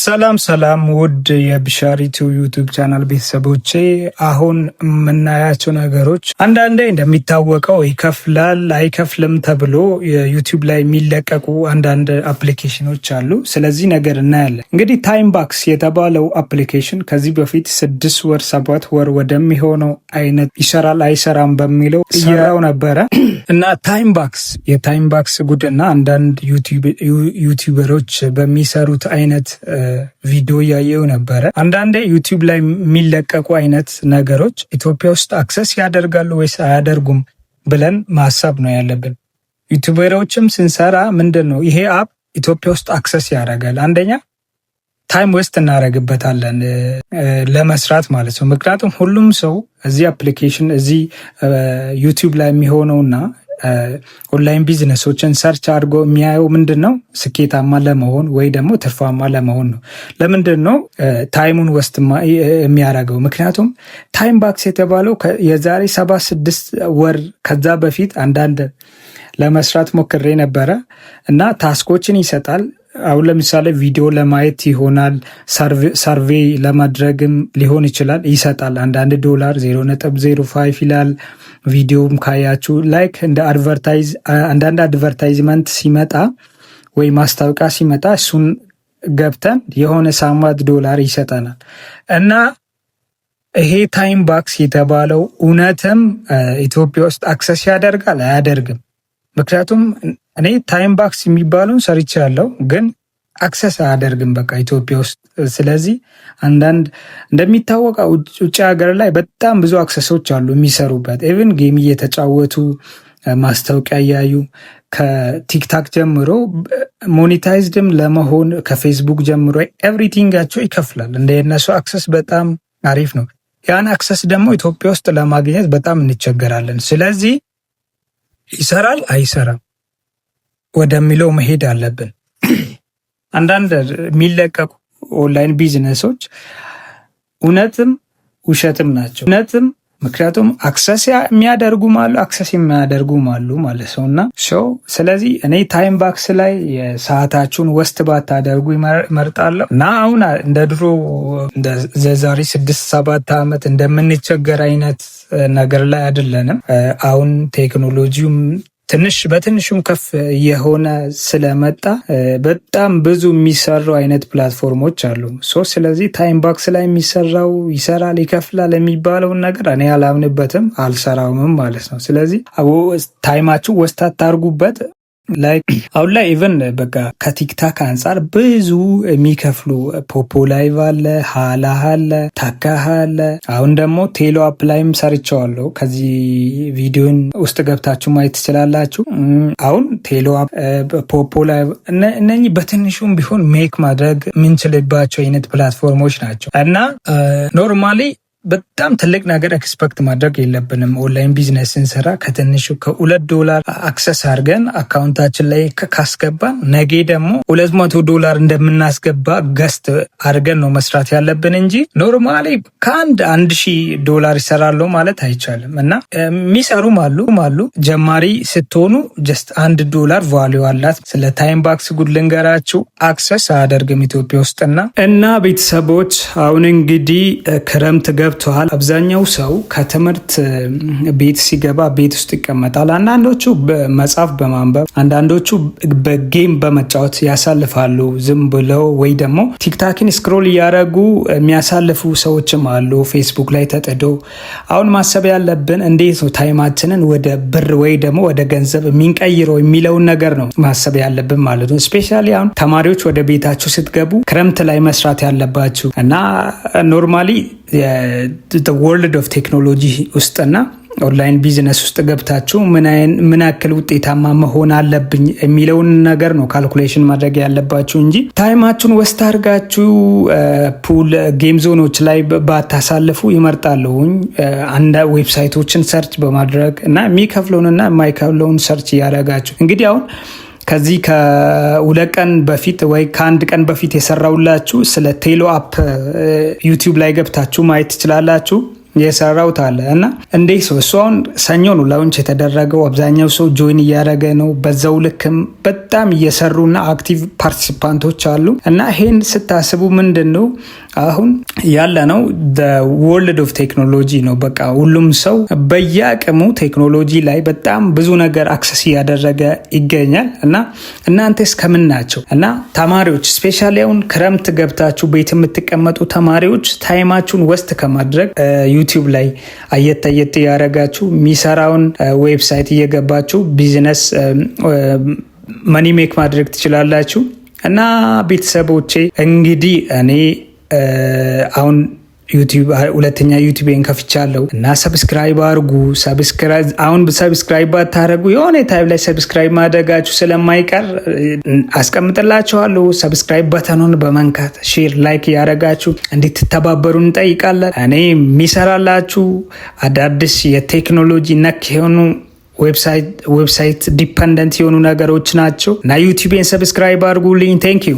ሰላም ሰላም ውድ የብሻሪቱ YouTube channel ቤተሰቦቼ፣ አሁን የምናያቸው ነገሮች አንዳንዴ እንደሚታወቀው ይከፍላል አይከፍልም ተብሎ YouTube ላይ የሚለቀቁ አንዳንድ application ኖች አሉ። ስለዚህ ነገር እናያለን። እንግዲህ TimeBucks የተባለው application ከዚህ በፊት 6 ወር 7 ወር ወደሚሆነው አይነት ይሰራል አይሰራም በሚለው እየራው ነበረ እና TimeBucks የ TimeBucks ጉድና አንዳንድ YouTuber ኦች በሚሰሩት አይነት ቪዲዮ እያየው ነበረ። አንዳንዴ YouTube ላይ የሚለቀቁ አይነት ነገሮች ኢትዮጵያ ውስጥ access ያደርጋሉ ወይስ አያደርጉም ብለን ማሰብ ነው ያለብን። YouTuber ኦችም ስንሰራ ምንድን ነው ይሄ app ኢትዮጵያ ውስጥ access ያደርጋል? አንደኛ time waste እናደርግበታለን ለመስራት ማለት ነው። ምክንያቱም ሁሉም ሰው እዚህ application እዚህ YouTube ላይ የሚሆነውና online business ኦችን search አድርጎ የሚያየው ምንድን ነው? ስኬታማ ለመሆን ወይ ደግሞ ትርፋማ ለመሆን ነው። ለምንድን ነው time ኡን waste የሚያደርገው? ምክንያቱም TimeBucks የተባለው የዛሬ 7 6 ወር ከዛ በፊት አንዳንድ ለመስራት ሞክሬ ነበረ እና task ኦችን ይሰጣል። አሁን ለምሳሌ ቪዲዮ ለማየት ይሆናል፣ survey ለማድረግም ሊሆን ይችላል። ይሰጣል። አንዳንድ ዶላር 0.05 ይላል። ቪዲዮም ካያችሁ like እንደ advertise አንዳንድ advertisement ሲመጣ ወይ ማስታወቂያ ሲመጣ እሱን ገብተን የሆነ ሳማት ዶላር ይሰጠናል። እና ይሄ TimeBucks የተባለው እውነትም ኢትዮጵያ ውስጥ access ያደርጋል አያደርግም? ምክንያቱም እኔ TimeBucks የሚባለውን ሰርቻለሁ፣ ግን access አያደርግም በቃ ኢትዮጵያ ውስጥ። ስለዚህ አንዳንድ እንደሚታወቀው ውጭ ሀገር ላይ በጣም ብዙ access ኦች አሉ የሚሰሩበት፣ even game እየተጫወቱ፣ ማስታወቂያ እያዩ፣ ከ TikTok ጀምሮ monetized ም ለመሆን፣ ከፌስቡክ ጀምሮ everything ኣቸው ይከፍላል። እንደ የነሱ access በጣም አሪፍ ነው። ያን access ደግሞ ኢትዮጵያ ውስጥ ለማግኘት በጣም እንቸገራለን። ስለዚህ ይሰራል አይሰራም ወደሚለው መሄድ አለብን። አንዳንድ የሚለቀቁ online business ኦች እውነትም ውሸትም ናቸው። እውነትም ምክንያቱም access የሚያደርጉም አሉ፣ access የማያደርጉም አሉ ማለት ነው። እና so ስለዚህ እኔ TimeBucks ላይ የሰዓታችሁን waste ባታደርጉ እመርጣለሁ። እና አሁን እንደ ድሮ እንደ ዛሬ 6 7 ዓመት እንደምንቸገር አይነት ነገር ላይ አይደለንም። አሁን ቴክኖሎጂውም ትንሽ በትንሹም ከፍ የሆነ ስለመጣ በጣም ብዙ የሚሰሩ አይነት platform ኦች አሉ። So ስለዚህ TimeBucks ላይ የሚሰራው ይሰራል ይከፍላል የሚባለውን ነገር እኔ አላምንበትም፣ አልሰራውምም ማለት ነው። ስለዚህ time ኣችሁ waste አታርጉበት። Like አሁን ላይ even በቃ ከ TikTok አንጻር ብዙ የሚከፍሉ Poppo Live አለ፣ ሃላ አለ፣ ታካህ አለ። አሁን ደግሞ ቴሎ app ላይም ሰርቸዋለሁ። ከዚህ ቪዲዮን ውስጥ ገብታችሁ ማየት ትችላላችሁ። አሁን ቴሎ app፣ Poppo Live እነኚህ በትንሹም ቢሆን make ማድረግ የምንችልባቸው አይነት platform ኦች ናቸው እና normally በጣም ትልቅ ነገር expect ማድረግ የለብንም። Online business ስንሰራ ከትንሹ ከ2 ዶላር access አድርገን account ኣችን ላይ ካስገባን ነገ ደግሞ 200 ዶላር እንደምናስገባ guess አድርገን ነው መስራት ያለብን እንጂ normally ከአንድ 1000 ዶላር ይሰራሉ ማለት አይቻልም። እና የሚሰሩም አሉ። ጀማሪ ስትሆኑ just 1 ዶላር value አላት። ስለ TimeBucks ጉድ ልንገራችሁ፣ access አያደርግም ኢትዮጵያ ውስጥና እና ቤተሰቦች አሁን እንግዲህ ክረምት ገብተዋል። አብዛኛው ሰው ከትምህርት ቤት ሲገባ ቤት ውስጥ ይቀመጣል። አንዳንዶቹ በመጽሐፍ በማንበብ፣ አንዳንዶቹ በ game በመጫወት ያሳልፋሉ ዝም ብለው፣ ወይ ደግሞ TikTok ን scroll እያደረጉ የሚያሳልፉ ሰዎችም አሉ። ፌስቡክ ላይ ተጥደው። አሁን ማሰብ ያለብን እንዴት ነው time ኣችንን ወደ ብር ወይ ደግሞ ወደ ገንዘብ የሚንቀይረው የሚለውን ነገር ነው ማሰብ ያለብን ማለት ነው። Especially አሁን ተማሪዎች ወደ ቤታችሁ ስትገቡ ክረምት ላይ መስራት ያለባችሁ እና normally world of technology ውስጥና online business ውስጥ ገብታችሁ ምን ያክል ውጤታማ መሆን አለብኝ የሚለውን ነገር ነው calculation ማድረግ ያለባችሁ እንጂ time ኣችሁን waste አድርጋችሁ pool game zone ኦች ላይ ባታሳልፉ ይመርጣለሁኝ። አንድ website ኦችን search በማድረግ እና የሚከፍለውንና የማይከፍለውን search እያደረጋችሁ፣ እንግዲህ አሁን ከዚህ ከ2 ቀን በፊት ወይ ከአንድ ቀን በፊት የሰራውላችሁ ስለ ቴሎ app YouTube ላይ ገብታችሁ ማየት ትችላላችሁ። የሰራውት አለ። እና እንዴት ሰው እሱ አሁን ሰኞ ነው launch የተደረገው። አብዛኛው ሰው join እያደረገ ነው። በዛው ልክም በጣም እየሰሩና active participant ኦች አሉ። እና ይሄን ስታስቡ ምንድን ነው፣ አሁን ያለነው world of technology ነው። በቃ ሁሉም ሰው በየአቅሙ ቴክኖሎጂ ላይ በጣም ብዙ ነገር access እያደረገ ይገኛል። እና እናንተ እስከምን ናቸው? እና ተማሪዎች especially አሁን ክረምት ገብታችሁ ቤት የምትቀመጡ ተማሪዎች time ኣችሁን waste ከማድረግ YouTube ላይ አየት አየት እያደረጋችሁ የሚሰራውን website እየገባችሁ business money make ማድረግ ትችላላችሁ። እና ቤተሰቦቼ፣ እንግዲህ እኔ አሁን YouTube ሁለተኛ YouTube ን ከፍቻለሁ እና subscribe አድርጉ። አሁን subscribe ባታደርጉ የሆነ time ላይ subscribe ማድረጋችሁ ስለማይቀር አስቀምጥላችኋለሁ። Subscribe button ኑን በመንካት share፣ like እያደረጋችሁ እንድትተባበሩ እንጠይቃለን። እኔ የሚሰራላችሁ አዳዲስ የቴክኖሎጂ ነክ የሆኑ website dependent የሆኑ ነገሮች ናቸው እና YouTube ን subscribe አድርጉልኝ። Thank you.